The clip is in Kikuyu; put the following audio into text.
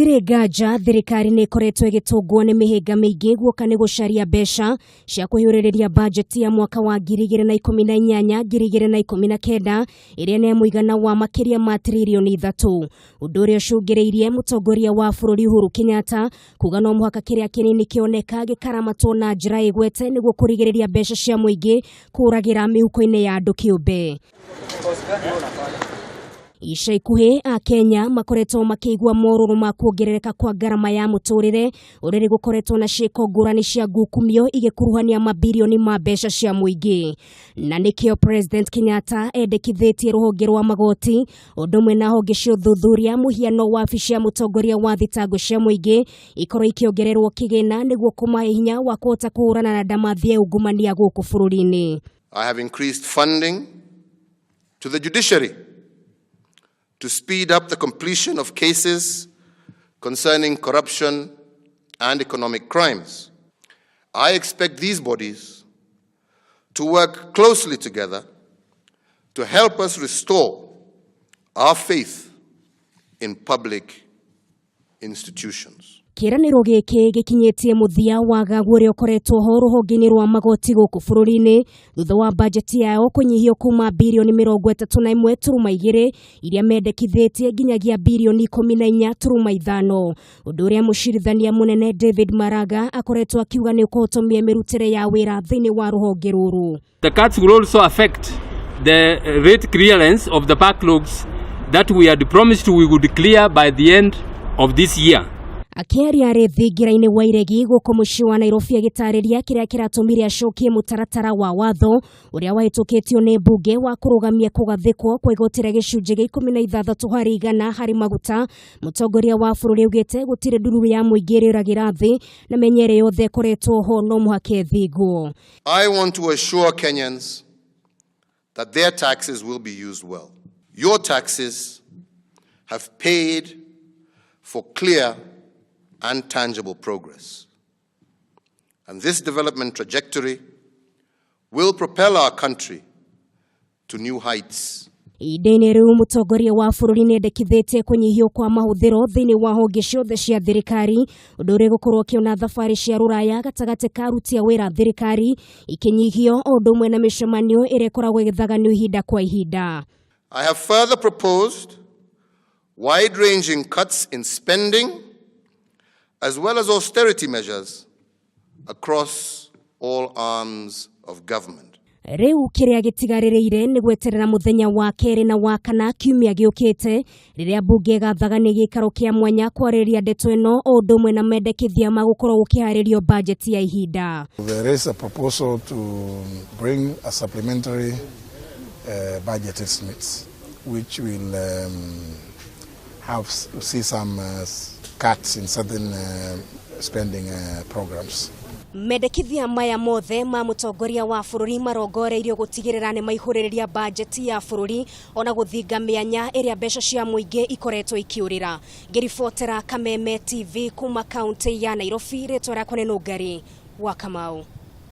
Hatirĩ nganja thirikari nĩ ĩkoretwo ĩgĩtũngwo nĩ mĩhĩnga mĩingĩ guoka nĩ gũcaria mbeca cia kũhiũrĩrĩria bajeti ya mwaka wa 2018 2019 ĩrĩa nĩ ya mũigana wa makĩria ma tiririoni 3, ũndũ ũrĩa ũcũngĩrĩirie mũtongoria wa bũrũri Uhuru Kenyatta kuga no mũhaka kĩrĩa kĩnini kĩoneka gĩkaramatwo na njĩra ĩgwete nĩguo kũrigĩrĩria mbeca cia mũingĩ kũragĩra mĩhuko-inĩ ya andũ kĩũmbe. Ica ikuhĩ Akenya makoretwo makĩigua morũrũ ma kuongerereka kwa ngarama ya mũtũrĩre ũrĩa gũkoretwo na ciĩko ngũrani cia ngukumio igĩkuruhania mabirioni ma mbeca cia mũingĩ, na nĩkĩo President Kenyatta endekithĩtie rũhonge rwa magoti ũndũ ũmwe na honge cia ũthuthuria, mũhiano wabici ya mũtongoria wa thitango cia mũingĩ, ikorwo ikĩongererwo kĩgĩna nĩguo kũmahe hinya wa kũhota kũhũrana na ndamathia ya ungumania gũkũ bũrũri-inĩ. I have increased funding to the judiciary to speed up the completion of cases concerning corruption and economic crimes. I expect these bodies to work closely together to help us restore our faith in public institutions. Kĩranĩro gĩkĩ gĩkinyĩtie mũthia wagagu ũrĩa ũkoretwo ho rũhonge-inĩ rwa magoti gũkũ bũrũri-inĩ thutha wa bajeti yao kũnyihio kuma birioni 31.2 iria mendekithĩtie nginyagia birioni 14.5, ũndũ ũrĩa mũcirithania mũnene David Maraga akoretwo akiuga nĩ ũkũhotomia mĩrutĩre ya wĩra thĩinĩ wa rũhonge rũrũ. The cuts will also affect the rate clearance of the backlogs that we had promised we would clear by the end of this year. Akĩaria arĩ thingira-inĩ wa iregi gũkũ mũciĩ wa Nairobi agĩtarĩria kĩrĩa kĩratũmire acokie mũtaratara wa watho ũrĩa wahĩtũkĩtio nĩ mbunge wa kũrũgamia kũgathĩkwo kwa igoti rĩa gĩcunjĩ gĩa 16% harĩ maguta, mũtongoria wa bũrũri augĩte gũtirĩ ndururu ya mũingĩ ĩrĩũragĩra thĩ na mĩanya ĩrĩa yothe ĩkoretwo ho no mũhaka ĩthingwo. I want to assure Kenyans that their taxes will be used well. Your taxes have paid for clear and tangible progress. And this development trajectory will propel our country to new heights. Ihinda-inĩ rĩu mũtongoria wa bũrũri nĩ endekithĩtie kũnyihio kwa mahũthĩro thĩinĩ wa honge ciothe cia thirikari, ũndũ ũrĩa ũgũkorwo ũkĩona thabarĩ cia rũraya gatagatĩ ka aruti a wĩra thirikari ikinyihio o ũndũ ũmwe na mĩcemanio ĩrĩa ĩkoragwo ĩgĩthaganio ihinda kwa ihinda. I have further proposed wide ranging cuts in spending as well as austerity measures across all arms of government. Rĩu kĩrĩa gĩtigarĩrĩire nĩ gweterera mũthenya wa kerĩ na wa kana kiumia gĩũkĩte rĩrĩa mbunge ĩgathagania gĩikaro kĩa mwanya kwarĩrĩria ndeto ĩno o ũndũ ũmwe na mendekithia ma gũkorwo gũkĩharĩrio bajeti ya ihinda. There is a proposal to bring a supplementary budget estimates, which will have see some cuts in certain spending programs. Mendekithia maya mothe ma mũtongoria wa bũrũri marongoreirio gũtigĩrĩra nĩ maihũrĩrĩria bajeti ya bũrũri ona gũthinga mĩanya ĩrĩa mbeca cia mũingĩ ikoretwo ikĩũrĩra. Ngĩribotera Kameme TV kuma kaunti ya Nairobi, rĩtwa rĩakwa nĩ Nũngari wa Kamau.